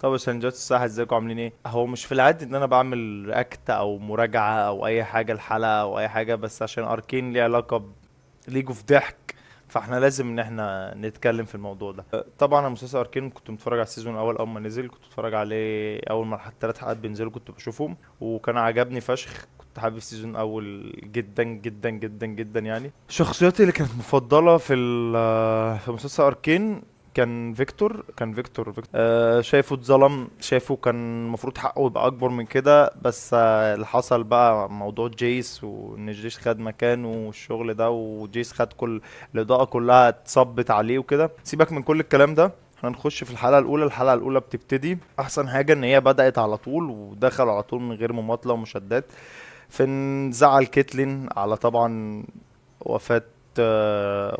طب يا شنجات الساحة، ازيكم عاملين ايه؟ هو مش في العادي ان انا بعمل react او مراجعة او اي حاجة الحلقة او اي حاجة، بس عشان اركين ليه علاقة ب League of ضحك، فاحنا لازم ان احنا نتكلم في الموضوع ده. طبعا انا مسلسل اركين كنت متفرج على ال season الاول اول ما نزل، كنت بتفرج عليه اول ما الثلاث حلقات بينزلوا كنت بشوفهم، وكان عجبني فشخ. كنت حابب ال season الاول جدا جدا جدا جدا. يعني شخصياتي اللي كانت مفضلة في مسلسل اركين كان فيكتور. كان فيكتور. شايفه اتظلم، شايفه كان المفروض حقه يبقى اكبر من كده، بس اللي حصل بقى موضوع جيس، وان جيس خد مكانه والشغل ده، وجيس خد كل الاضاءة كلها اتصبت عليه وكده. سيبك من كل الكلام ده، احنا نخش في الحلقة الأولى. الحلقة الأولى بتبتدي، أحسن حاجة إن هي بدأت على طول ودخلوا على طول من غير مماطلة ومشادات. فين زعل كيتلين على طبعا وفاة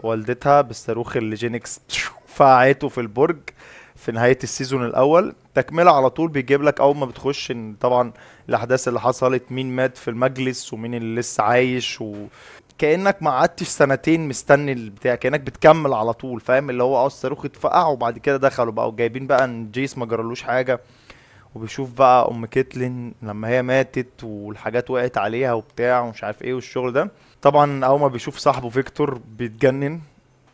والدتها بالصاروخ اللي جينكس فقعته في البرج في نهاية ال season الأول. تكملة على طول بيجيب لك أول ما بتخش إن طبعا الأحداث اللي حصلت، مين مات في المجلس ومين اللي لسه عايش، وكأنك ما قعدتش سنتين مستني البتاع، كأنك بتكمل على طول، فاهم؟ اللي هو الصاروخ اتفقع وبعد كده دخلوا بقى وجايبين بقى إن جيس ما جرالوش حاجة، وبيشوف بقى ام كيتلين لما هي ماتت والحاجات وقعت عليها وبتاع ومش عارف ايه والشغل ده. طبعا اول ما بيشوف صاحبه فيكتور بيتجنن،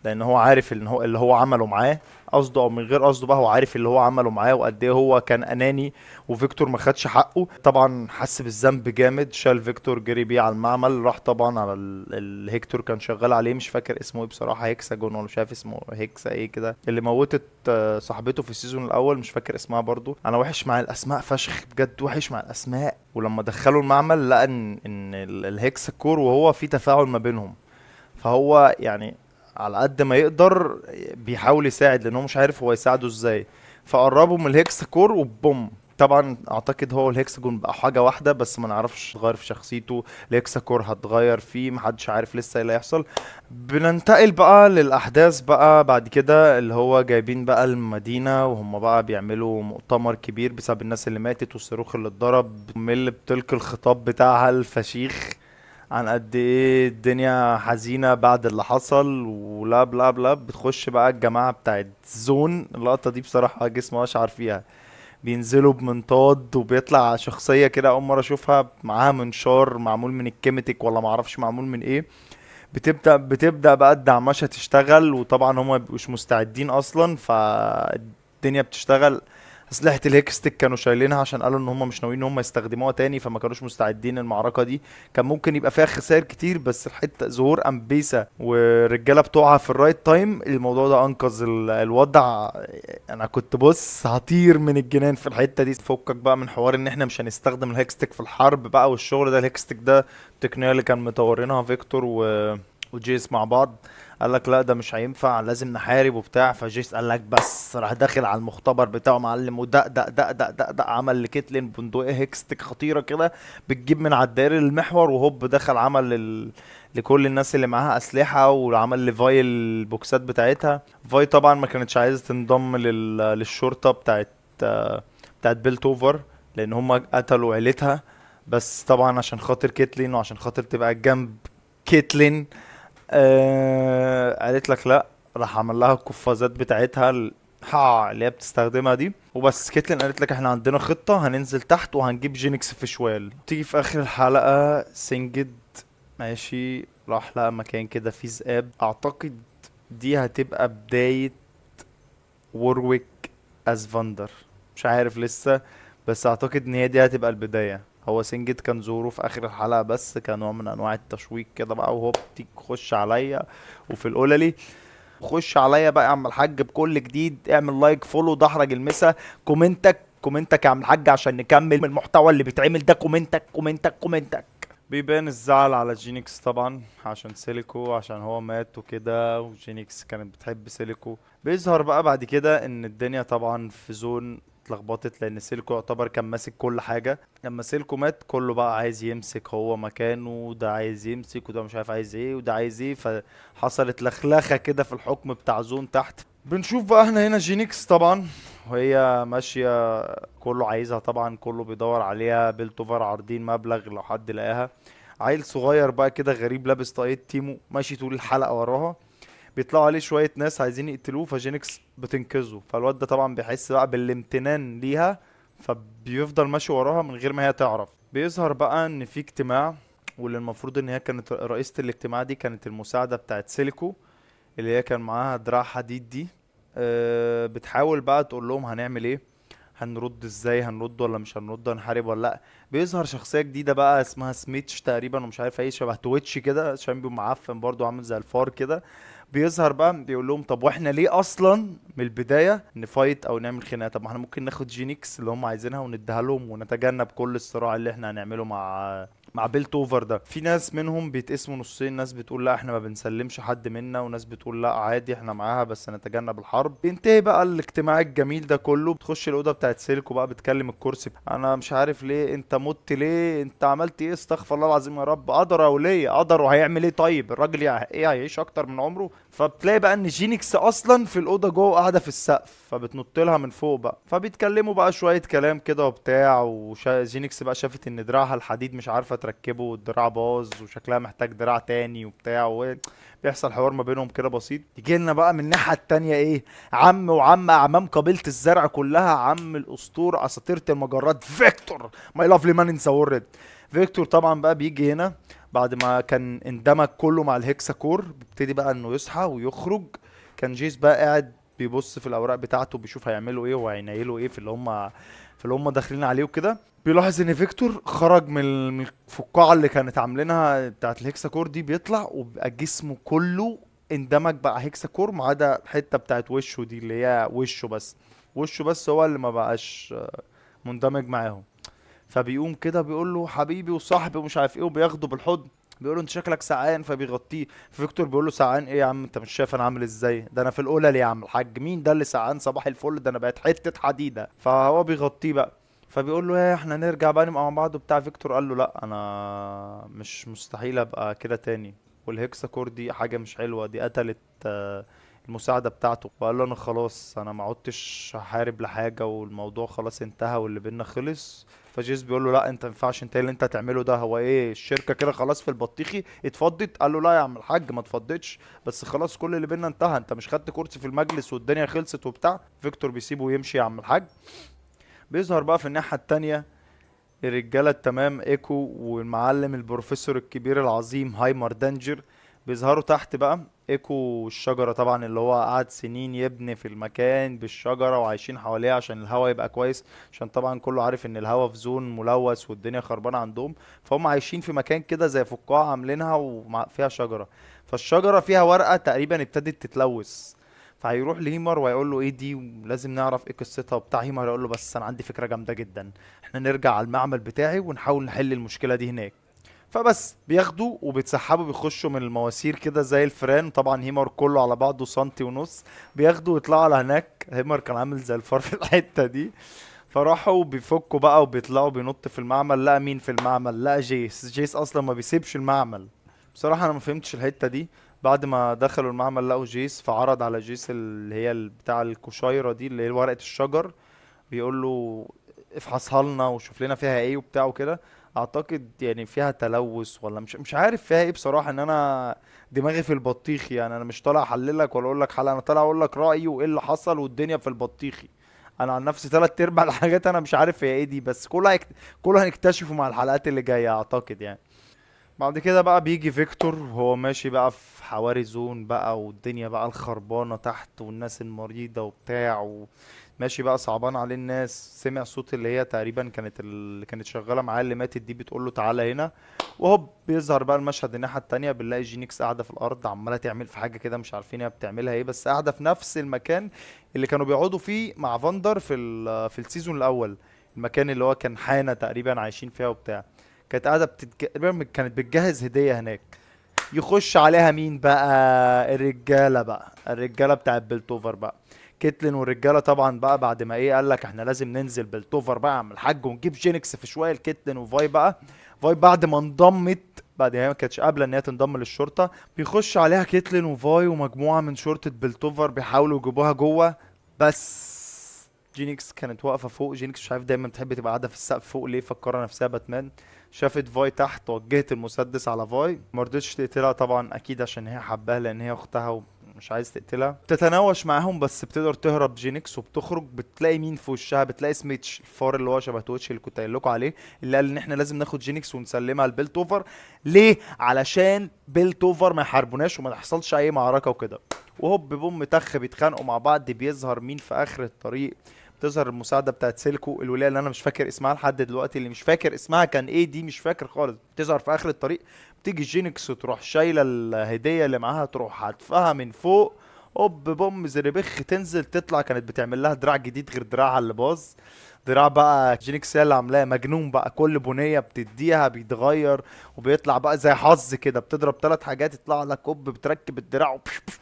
لان هو عارف ان هو اللي هو عمله معاه قصده او من غير قصده بقى، هو عارف اللي هو عمله معاه وقد ايه هو كان اناني، وفيكتور ما خدش حقه. طبعا حس بالذنب جامد، شال فيكتور جري بيه على المعمل، راح طبعا على الهيكتور كان شغال عليه، مش فاكر اسمه ايه بصراحة، هيكساجون ولا مش عارف اسمه هيكسا ايه كده، اللي موتت صاحبته في ال season الاول، مش فاكر اسمها برضو. انا وحش مع الاسماء فشخ بجد، وحش مع الاسماء. ولما دخلوا المعمل لقى ان ال Hexacore وهو في تفاعل ما بينهم، فهو على قد ما يقدر بيحاول يساعد، لان هو مش عارف هو يساعده ازاي، فقربوا من ال Hexacore وبوم. طبعا اعتقد هو الهكسجون بقى حاجة واحدة، بس ما نعرفش اتغير في شخصيته، ال Hexacore هتغير فيه، محدش عارف لسه ايه اللي هيحصل. بننتقل بقى للاحداث بقى بعد كده، اللي هو جايبين بقى المدينة وهم بقى بيعملوا مؤتمر كبير بسبب الناس اللي ماتت والصاروخ اللي اتضرب. ميل بتلقي الخطاب بتاعها الفشيخ عن قد ايه الدنيا حزينة بعد اللي حصل ولا بلا بلا. بتخش بقى الجماعة بتاعت زون، اللقطة دي بصراحة جسمي اشعر فيها، بينزلوا بمنطاد وبيطلع شخصية كده أول مرة أشوفها معاها منشار معمول من الكيميتيك ولا معرفش معمول من إيه. بتبدأ بقى الدعمشة تشتغل، وطبعا هما مبيبقوش مستعدين أصلا، فالدنيا بتشتغل. أسلحة ال Hextech كانوا شايلينها عشان قالوا إن هما مش ناويين إن هما يستخدموها تاني، فما كانوش مستعدين للمعركة دي. كان ممكن يبقى فيها خسائر كتير، بس الحتة ظهور أمبيسا والرجالة بتوعها في ال right time، الموضوع ده أنقذ الوضع. أنا كنت هطير من الجنان في الحتة دي. فكك بقى من حوار إن إحنا مش هنستخدم ال Hextech في الحرب بقى والشغل ده. ال Hextech ده التقنية اللي كان مطورينها فيكتور وجيس مع بعض، قال لك لا ده مش هينفع، لازم نحارب وبتاع. فجيس قال لك بس، راح داخل على المختبر بتاعه معلم، ودق دق دق دق دق دق، عمل لكيتلين بندقية Hextech خطيرة كده بتجيب من على الدائري للمحور، وهوب دخل عمل لكل الناس اللي معاها أسلحة، وعمل لفاي البوكسات بتاعتها. فاي طبعا ما كانتش عايزة تنضم للشرطة بتاعت بيلتوفر، لأن هم قتلوا عيلتها، بس طبعا عشان خاطر كيتلين وعشان خاطر تبقى جنب كيتلين، قالت لك لا، راح عمل لها القفازات بتاعتها اللي هي بتستخدمها دي وبس. كيتلين قالت لك احنا عندنا خطة، هننزل تحت وهنجيب جينكس في شوال. تيجي في اخر الحلقة سنجد ماشي راح لقى مكان كده فيه ذئاب، اعتقد دي هتبقى بداية وورويك اسفندر، مش عارف لسه، بس اعتقد ان هي دي هتبقى البداية. هو سنجد كان ظهوره في اخر الحلقة بس كنوع من انواع التشويق كده بقى، وهوب تيك خش عليا وفي القللي خش عليا بقى يا عم الحاج بكل جديد. اعمل like follow دحرج المسا، كومنتك كومنتك يا عم الحاج عشان نكمل المحتوى اللي بيتعمل ده. كومنتك كومنتك كومنتك. بيبان الزعل على جينكس طبعا عشان سيليكو، عشان هو مات وكده، وجينكس كانت بتحب سيليكو. بيظهر بقى بعد كده ان الدنيا طبعا في زون اتلخبطت، لان سيلكو يعتبر كان ماسك كل حاجة. لما سيلكو مات كله بقى عايز يمسك هو مكانه، ده عايز يمسك وده مش عارف عايز ايه وده عايز ايه، فحصلت لخلخه كده في الحكم بتاع زون تحت. بنشوف بقى احنا هنا جينكس طبعا وهي ماشية، كله عايزها طبعا، كله بيدور عليها. بيلتوفر عارضين مبلغ لو حد لقاها. عيل صغير بقى كده غريب لابس طاقية تيمو ماشي طول الحلقة وراها. بيطلعوا عليه شوية ناس عايزين يقتلوه، فجينكس بتنقذه. فالواد ده طبعا بيحس بقى بالامتنان ليها، فبيفضل ماشي وراها من غير ما هي تعرف. بيظهر بقى ان في اجتماع، واللي المفروض ان هي كانت رئيسة الاجتماع دي كانت المساعدة بتاعت سيليكو اللي هي كان معاها دراع حديد دي. بتحاول بقى تقول لهم هنعمل ايه، هنرد ازاي، هنرد ولا مش هنرد، هنحارب ولا لا. بيظهر شخصية جديدة بقى اسمها سميتش تقريبا، ومش عارف ايه، شبه تويتش كده، عشان بيبقى معفن برضو عامل زي الفار كده. بيظهر بقى بيقول لهم طب واحنا ليه اصلا من البداية ن fight او نعمل خناقة؟ طب ما احنا ممكن ناخد جينيكس اللي هم عايزينها ونديها لهم ونتجنب كل الصراع اللي احنا هنعمله مع بيلتوفر ده. في ناس منهم بيتقسموا نصين، ناس بتقول لا احنا ما بنسلمش حد منا، وناس بتقول لا عادي احنا معاها بس نتجنب الحرب. بينتهي بقى الاجتماع الجميل ده كله، بتخش الاوضة بتاعت سيلكو بقى بتكلم الكرسي، انا مش عارف ليه انت مت، ليه انت عملت ايه، استغفر الله العظيم يا رب، قدر او ليه قدر، وهيعمل ايه طيب الراجل، ايه هيعيش اكتر من عمره؟ فبتلاقي بقى ان جينيكس اصلا في الاوضة جوه قاعدة في السقف، فبتنط لها من فوق بقى، فبيتكلموا بقى شوية كلام كده وبتاع. وجينيكس بقى شافت ان دراعها الحديد مش عارفه تركبه، والدراع باظ وشكلها محتاج دراع تاني وبتاع، وبيحصل حوار ما بينهم كده بسيط. يجي لنا بقى من الناحية التانية ايه، عم وعم اعمام قبيلة الزرع كلها، عم الاسطورة اساطيره المجرات فيكتور، my lovely man in the world. فيكتور طبعا بقى بيجي هنا بعد ما كان اندمج كله مع الهكساكور، بيبتدي بقى انه يصحى ويخرج. كان جيس بقى قاعد بيبص في الاوراق بتاعته، بيشوف هيعملوا ايه وهينيلوا ايه في اللي هم داخلين عليه وكده. بيلاحظ ان فيكتور خرج من الفقاعه اللي كانت عاملينها بتاعت الهكساكور دي، بيطلع وبقى جسمه كله اندمج بقى هكساكور ما عدا الحتة بتاعت وشه دي اللي هي وشه بس، وشه بس هو اللي ما بقاش مندمج معاهم. فبيقوم كده بيقول له حبيبي وصاحبي ومش عارف ايه، وبياخده بالحضن، بيقول له انت شكلك سعان، فبيغطيه. فيكتور بيقول له سعان ايه يا عم، انت مش شايف انا عامل ازاي، ده انا في القلل يا عم الحاج، مين ده اللي سعان صباح الفل، ده انا بقت حتة حديده. فهو بيغطيه بقى، فبيقول له ايه احنا نرجع بقى نبقى مع بعض وبتاع. فيكتور قال له لا انا مش مستحيل ابقى كده تاني، والهكساكور دي حاجة مش حلوة، دي قتلت المساعدة بتاعته. وقال له انا خلاص انا ما عدتش هحارب لحاجة، والموضوع خلاص انتهى واللي بينا خلص. فجيس بيقول له لا انت ما ينفعش، انت اللي انت هتعمله ده هو ايه، الشركة كده خلاص في البطيخي اتفضت. قال له لا يا عم الحاج ما اتفضتش، بس خلاص كل اللي بينا انتهى، انت مش خدت كرسي في المجلس والدنيا خلصت وبتاع. فيكتور بيسيبه ويمشي يا عم الحاج. بيظهر بقى في الناحية التانية الرجالة التمام، ايكو والمعلم البروفيسور الكبير العظيم هايمر دانجر، بيظهروا تحت بقى. ايكو والشجرة طبعا اللي هو قعد سنين يبني في المكان بالشجرة وعايشين حواليها عشان الهوا يبقى كويس، عشان طبعا كله عارف ان الهوا في زون ملوث والدنيا خربانة عندهم، فهم عايشين في مكان كده زي فقاعة عاملينها وفيها شجرة، فالشجرة فيها ورقة تقريبا ابتدت تتلوث. فهيروح لهيمر وهيقول له ايه دي ولازم نعرف ايه قصتها وبتاع. هيمر هيقول له بس انا عندي فكرة جامدة جدا، احنا نرجع على المعمل بتاعي ونحاول نحل المشكلة دي هناك. فبس بياخدوا وبيتسحبوا، بيخشوا من المواسير كده زي الفيران، طبعا هيمر كله على بعضه سنتي ونص، بياخدوا ويطلعوا على هناك. هيمر كان عامل زي الفار في الحتة دي. فراحوا بيفكوا بقى وبيطلعوا بينط في المعمل، لقى مين في المعمل؟ لقى جيس. جيس اصلا ما بيسيبش المعمل. بصراحة انا ما فهمتش الحتة دي. بعد ما دخلوا المعمل لقوا جيس، فعرض على جيس اللي هي بتاع الكشيرة دي اللي هي ورقة الشجر، بيقول له افحصها لنا وشوف لنا فيها ايه وبتاع وكده. اعتقد فيها تلوث ولا مش عارف فيها ايه بصراحة، ان انا دماغي في البطيخي، انا مش طالع احللك ولا اقول لك حلقة، انا طالع اقول لك رأيي وايه اللي حصل والدنيا في البطيخي. انا عن نفسي 3/4 الحاجات انا مش عارف هي ايه دي، بس كله هنكتشفه مع الحلقات اللي جاية اعتقد. بعد كده بقى بيجي فيكتور وهو ماشي بقى في حواري زون بقى، والدنيا بقى الخربانة تحت والناس المريضة وبتاع، وماشي بقى صعبان عليه الناس. سمع صوت اللي هي تقريبا كانت اللي كانت شغالة معاه اللي ماتت دي بتقول له تعالى هنا، وهوب بيظهر بقى المشهد الناحية التانية، بنلاقي جينيكس قاعدة في الأرض عمالة تعمل في حاجة كده مش عارفين هي بتعملها ايه، بس قاعدة في نفس المكان اللي كانوا بيقعدوا فيه مع فاندر في ال season الأول، المكان اللي هو كان حانة تقريبا عايشين فيها وبتاع. كانت قاعدة تقريباً كانت بتجهز هدية هناك. يخش عليها مين بقى؟ الرجالة بقى، الرجالة بتاعت بلتوفر بقى، كيتلين والرجالة طبعا بقى. بعد ما ايه قال لك احنا لازم ننزل بلتوفر بقى عم الحاج ونجيب جينكس في شوية. الكيتلين وفاي بقى، فاي بعد ما انضمت، بعد ما هي ما كانتش قابلة ان هي تنضم للشرطة، بيخش عليها كيتلين وفاي ومجموعة من شرطة بلتوفر بيحاولوا يجيبوها جوه، بس جينكس كانت واقفة فوق. جينكس مش عارف دايما بتحب تبقى قاعدة في السقف فوق ليه، فكرة نفسها باتمان. شافت فاي تحت، وجهت المسدس على فاي، ما رضتش تقتلها طبعا اكيد عشان هي حباها لان هي اختها مش عايز تقتلها. تتناوش معاهم بس بتقدر تهرب جينكس وبتخرج. بتلاقي مين في وشها؟ بتلاقي سميتش الفار اللي هو شبه تويتش اللي كنت قايل لكم عليه، اللي قال ان احنا لازم ناخد جينكس ونسلمها لبيلتوفر. ليه؟ علشان بيلتوفر ما يحاربوناش وما تحصلش اي معركة وكده. وهوب بوم تخ بيتخانقوا مع بعض. بيظهر مين في اخر الطريق؟ بتظهر المساعدة بتاعت سيلكو، الولاية اللي انا مش فاكر اسمها لحد دلوقتي، اللي مش فاكر اسمها كان ايه دي، مش فاكر خالص. بتظهر في اخر الطريق، بتيجي جينكس وتروح شايله الهدية اللي معاها، تروح حدفها من فوق، هوب بوم زربخ، تنزل تطلع. كانت بتعمل لها دراع جديد غير دراعها اللي باظ، دراع بقى جينكس هي اللي عاملاه، مجنون بقى، كل بنيه بتديها بيتغير وبيطلع بقى زي حظ كده، بتضرب 3 حاجات يطلع لك هوب، بتركب الدراع وبش بش،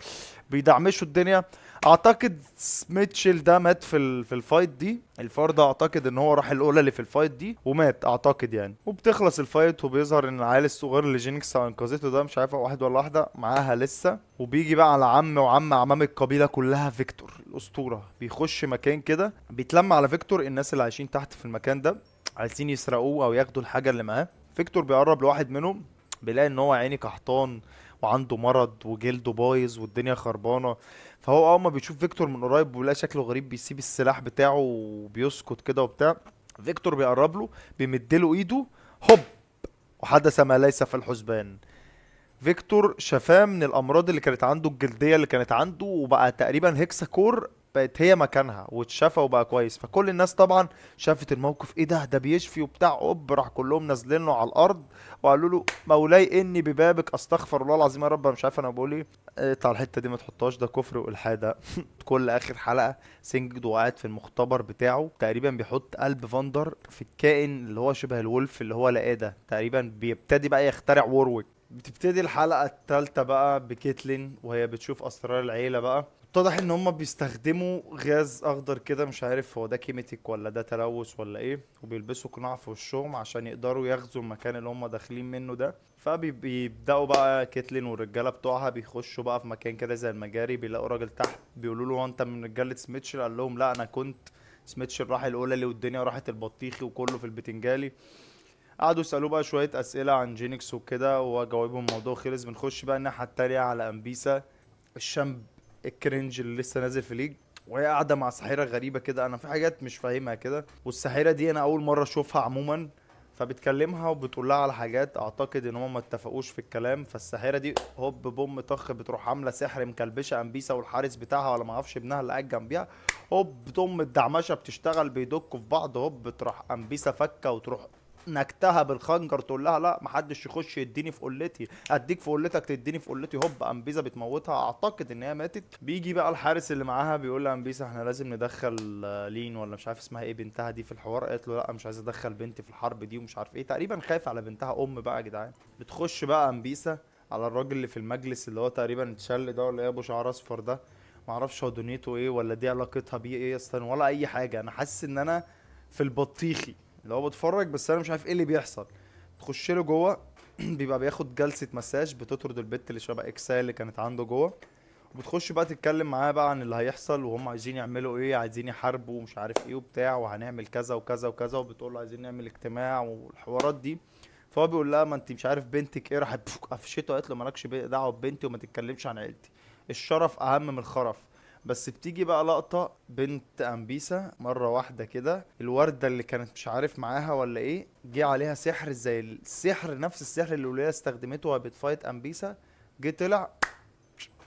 بيدعمشوا الدنيا. اعتقد سميتشل ده مات في ال fight دي، الفار ده اعتقد ان هو راح الاولى اللي في ال fight دي ومات اعتقد يعني. وبتخلص ال fight وبيظهر ان العيال الصغير اللي جينكس انقذته ده، مش عارف واحد ولا واحدة معاها لسه. وبيجي بقى على عم وعم عمام القبيلة كلها، فيكتور الاسطورة، بيخش مكان كده بيتلم على فيكتور الناس اللي عايشين تحت في المكان ده، عايزين يسرقوه او ياخدوا الحاجة اللي معاه. فيكتور بيقرب لواحد منهم، بيلاقي ان هو عيني قحطان وعنده مرض وجلده بايظ والدنيا خربانة. فهو اول ما بيشوف فيكتور من قريب وبيلاقي شكله غريب، بيسيب السلاح بتاعه وبيسكت كده وبتاع. فيكتور بيقرب له، بيمد له ايده، هوب، وحدث ما ليس في الحسبان. فيكتور شفاه من الامراض اللي كانت عنده، الجلدية اللي كانت عنده، وبقى تقريبا hexacore بقت هي مكانها، واتشفى وبقى كويس. فكل الناس طبعا شافت الموقف، ايه ده، ده بيشفي وبتاع، اوب راح كلهم نازلين له على الارض وقالوا له مولاي اني ببابك، استغفر الله العظيم يا رب، انا مش عارف انا بقول ايه، اقطع الحتة دي ما تحطهاش، ده كفر والحاد. كل اخر حلقة سينجد وقاعد في المختبر بتاعه تقريبا بيحط قلب فاندر في الكائن اللي هو شبه ال wolf اللي هو لقاه ده، تقريبا بيبتدي بقى يخترع وورويك. بتبتدي الحلقة الثالثة بقى بكيتلين وهي بتشوف اسرار العيلة بقى. اتضح ان هم بيستخدموا غاز اخضر كده، مش عارف هو ده chemtech ولا ده تلوث ولا ايه، وبيلبسوا قناع في وشهم عشان يقدروا يغزوا المكان اللي هم داخلين منه ده. فبيبداوا بقى كيتلين والرجاله بتوعها بيخشوا بقى في مكان كده زي المجاري، بيلاقوا راجل تحت، بيقولوا له هو انت من رجاله سميتشل؟ قال لهم لا انا كنت سميتشل، راح الاولى والدنيا راحت البطيخي وكله في البتنجالي. قعدوا يسألوه بقى شوية أسئلة عن جينكس وكده وجاوبهم، الموضوع خلص. بنخش بقى الناحية التانية على أمبيسا، ال champ ال cringe اللي لسه نازل في ليج، وهي قاعدة مع ساحرة غريبة كده، أنا في حاجات مش فاهمها كده، والساحرة دي أنا أول مرة أشوفها عموما. فبتكلمها وبتقول لها على حاجات أعتقد إن هما ما اتفقوش في الكلام. فالساحرة دي هوب بوم طخ بتروح عاملة سحر مكلبشة أمبيسا والحارس بتاعها ولا معرفش ابنها اللي قاعد جنبيها، هوب ضم الدعمشة بتشتغل، بيدكوا في بعض، هوب بتروح أمبيسا فكة وتروح نكتها بالخنجر، تقول لها لا محدش يخش يديني في قلتي، اديك في قلتك تديني في قلتي، هوب امبيزا بتموتها، اعتقد ان هي ماتت. بيجي بقى الحارس اللي معاها بيقول لامبيزا احنا لازم ندخل لين ولا مش عارف اسمها ايه بنتها دي في الحوار، قالت له لا مش عايز ادخل بنتي في الحرب دي ومش عارف ايه، تقريبا خايف على بنتها ام بقى يا جدعان. بتخش بقى امبيسا على الراجل اللي في المجلس اللي هو تقريبا اتشل ده ولا ايه، ابو شعر اصفر ده، معرفش هو دنيته ايه ولا دي علاقتها بيه ايه اصلا ولا اي حاجة. انا حاسس ان انا في البطيخي اللي هو بتفرج بس انا مش عارف ايه اللي بيحصل. تخش له جوه بيبقى بياخد جلسه مساج، بتطرد البت اللي شبه اكسال اللي كانت عنده جوه، وبتخش بقى تتكلم معاه بقى عن اللي هيحصل وهم عايزين يعملوا ايه، عايزين يحاربوا ومش عارف ايه وبتاع، وهنعمل كذا وكذا وكذا، وبتقول له عايزين نعمل اجتماع والحوارات دي. فهو بيقول لها ما انت مش عارف بنتك ايه، راحت قفشته قالت له مالكش دعوه ببنتي وما تتكلمش عن عيلتي، الشرف اهم من الخرف. بس بتيجي بقى لقطة بنت أمبيسا مرة واحدة كده، الوردة اللي كانت مش عارف معاها ولا ايه، جه عليها سحر زي السحر نفس السحر اللي الولية استخدمته وهي بتفايت أمبيسا، جه طلع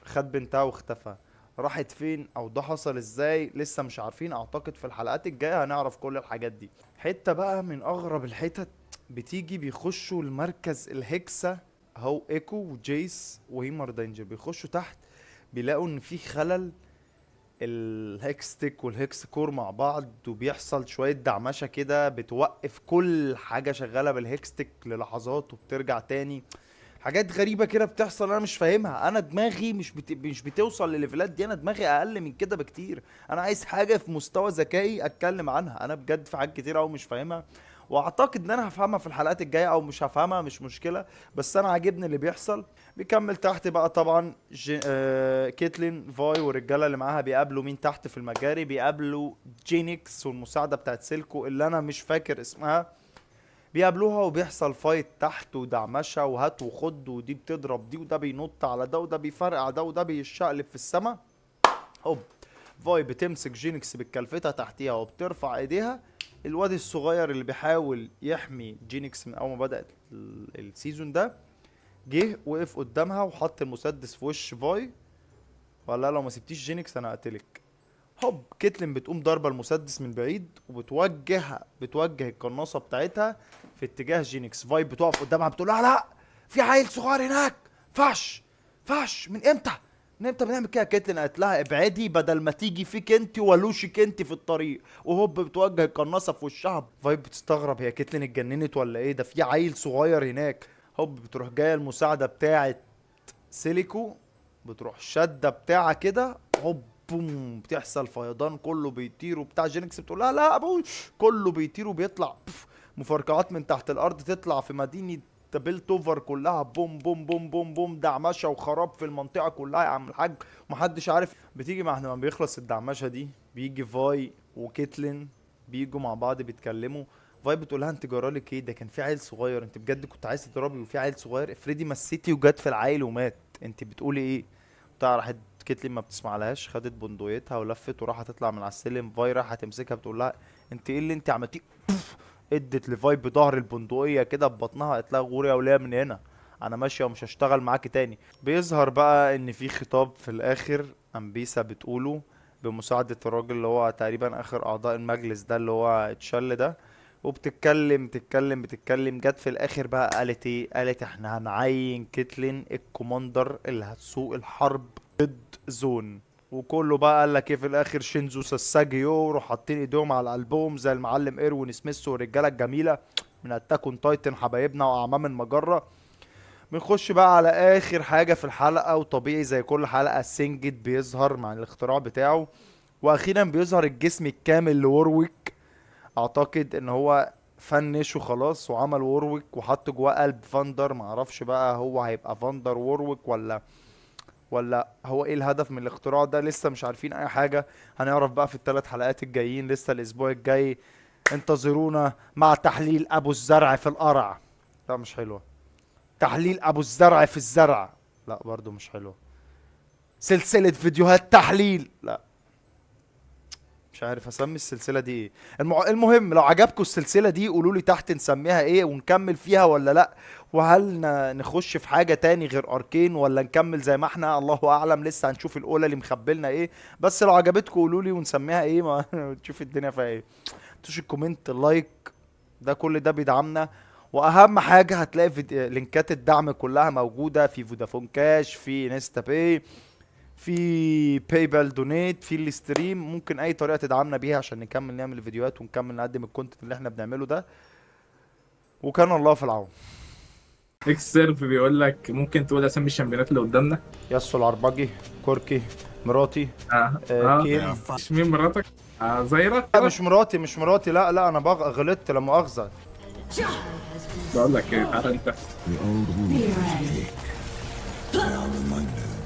خد بنتها واختفى. راحت فين او ده حصل ازاي لسه مش عارفين، اعتقد في الحلقات الجاية هنعرف كل الحاجات دي. حتة بقى من اغرب الحتت بتيجي، بيخشوا المركز الهكسا، هو ايكو وجيس وهيمر دينجر، بيخشوا تحت بيلاقوا ان في خلل ال Hextech وال Hexcore مع بعض، وبيحصل شوية دعمشة كده بتوقف كل حاجة شغالة بال Hextech للحظات وبترجع تاني. حاجات غريبة كده بتحصل انا مش فاهمها، انا دماغي مش بتوصل للل levelات دي، انا دماغي اقل من كده بكتير، انا عايز حاجة في مستوى ذكائي اتكلم عنها. انا بجد في حاجات كتير قوي مش فاهمها، واعتقد ان انا هفهمها في الحلقات الجاية او مش هفهمها مش مشكلة، بس انا عاجبني اللي بيحصل. بيكمل تحت بقى طبعا كيتلين فاي والرجاله اللي معاها بيقابلوا مين تحت في المجاري؟ بيقابلوا جينكس والمساعدة بتاعت سيلكو اللي انا مش فاكر اسمها. بيقابلوها وبيحصل fight تحت ودعمشه وهات وخد، ودي بتضرب دي وده بينط على ده وده بيفرقع ده وده بيشقلب في السما. هوب فاي بتمسك جينكس بالكلفتة تحتيها وبترفع ايديها. الواد الصغير اللي بيحاول يحمي جينكس من اول ما بدأت ال season ده جه وقف قدامها وحط المسدس في وش فاي وقال لها لو ما سبتيش جينكس انا هقتلك. هوب كيتلين بتقوم ضاربه المسدس من بعيد وبتوجه القناصه بتاعتها في اتجاه جينكس. فاي بتقف قدامها بتقول لها لا، في عيل صغير هناك، فاش فاش من امتى؟ من امتى بنعمل كده؟ كيتلين قالت لها ابعدي بدل ما تيجي فيك انت ولوشك انت في الطريق. وهوب بتوجه القناصه في وشها. فاي بتستغرب هي كيتلين اتجننت ولا ايه؟ ده في عيل صغير هناك. هوب بتروح جاية المساعدة بتاعت سيليكو بتروح شده بتاعه كده، هوب بوم بتحصل فيضان كله بيطير وبتاع. جينكس بتقول لها لا ابوي، كله بيطير وبيطلع مفرقعات من تحت الارض تطلع في مدينة بيلتوفر كلها، بوم بوم بوم بوم بوم، دعمشه وخراب في المنطقة كلها يا عم الحاج، ومحدش عارف. بتيجي مع لما بيخلص الدعمشه دي بيجي فاي وكيتلين بيجوا مع بعض بيتكلموا. فاي بتقول لها انت جرالك ايه؟ ده كان في عيل صغير، انت بجد كنت عايز تضربي وفي عيل صغير؟ افرضي مسيتي وجت في العيل ومات، انت بتقولي ايه؟ بتاع راحت كيتلين ما بتسمعلهاش، خدت بندقيتها ولفت وراحت تطلع من على السلم. فاي راحت تمسكها بتقول لها انت ايه اللي انت عملتيه؟ ادت لفاي بظهر البندقية كده ببطنها، قالت لها غوري يا وليه من هنا، انا ماشية ومش هشتغل معاكي تاني. بيظهر بقى ان في خطاب في الاخر امبيسا بتقوله بمساعدة الراجل اللي هو تقريبا اخر اعضاء المجلس ده اللي هو اتشل ده، وبتتكلم تتكلم بتتكلم. جت في الاخر بقى قالت ايه؟ قالت احنا هنعين كيتلين ال commander اللي هتسوق الحرب ضد زون. وكله بقى قال لك ايه في الاخر؟ شينزو ساساجيو، وروح حاطين ايديهم على قلبهم زي المعلم ايروين سميث والرجاله الجميلة من Attack on Titan حبايبنا واعمام المجرة. بنخش بقى على اخر حاجة في الحلقة، وطبيعي زي كل حلقة سينجد بيظهر مع الاختراع بتاعه، واخيرا بيظهر الجسم الكامل لورويك. اعتقد ان هو finish وخلاص وعمل وورويك وحط جواه قلب فاندر. معرفش بقى هو هيبقى فاندر وورويك ولا هو ايه الهدف من الاختراع ده، لسه مش عارفين اي حاجة. هنعرف بقى في الثلاث حلقات الجايين، لسه الاسبوع الجاي. انتظرونا مع تحليل ابو الزرع في القرع. لا مش حلوة. تحليل ابو الزرع في الزرع، لا برضو مش حلوة. سلسلة فيديوهات تحليل، لا مش عارف اسمي السلسلة دي ايه. المهم لو عجبكم السلسلة دي قولوا لي تحت نسميها ايه ونكمل فيها ولا لا، وهل نخش في حاجة تاني غير اركين ولا نكمل زي ما احنا، الله اعلم. لسه هنشوف الاولى اللي مخبلنا ايه. بس لو عجبتكم قولوا لي ونسميها ايه، ما تشوف الدنيا فيها ايه. تشوف ال comment ال like، ده كل ده بيدعمنا. واهم حاجة هتلاقي في لينكات الدعم كلها موجودة في فودافون كاش، في InstaPay، في PayPal donate، في ال stream. ممكن اي طريقه تدعمنا بيها عشان نكمل نعمل فيديوهات ونكمل نقدم ال content اللي احنا بنعمله ده. وكان الله في العون. اكس سيرف بيقول لك ممكن تقول اسامي الشامبيونات اللي قدامنا. ياسو العربجي، كوركي، مراتي، كين. مش مين مراتك؟ زايرة؟ لا مش مراتي، مش مراتي، لا لا انا غلطت لا مؤاخذة. بقول لك ايه، تعالى انت. The old wounds ache. They are reminders.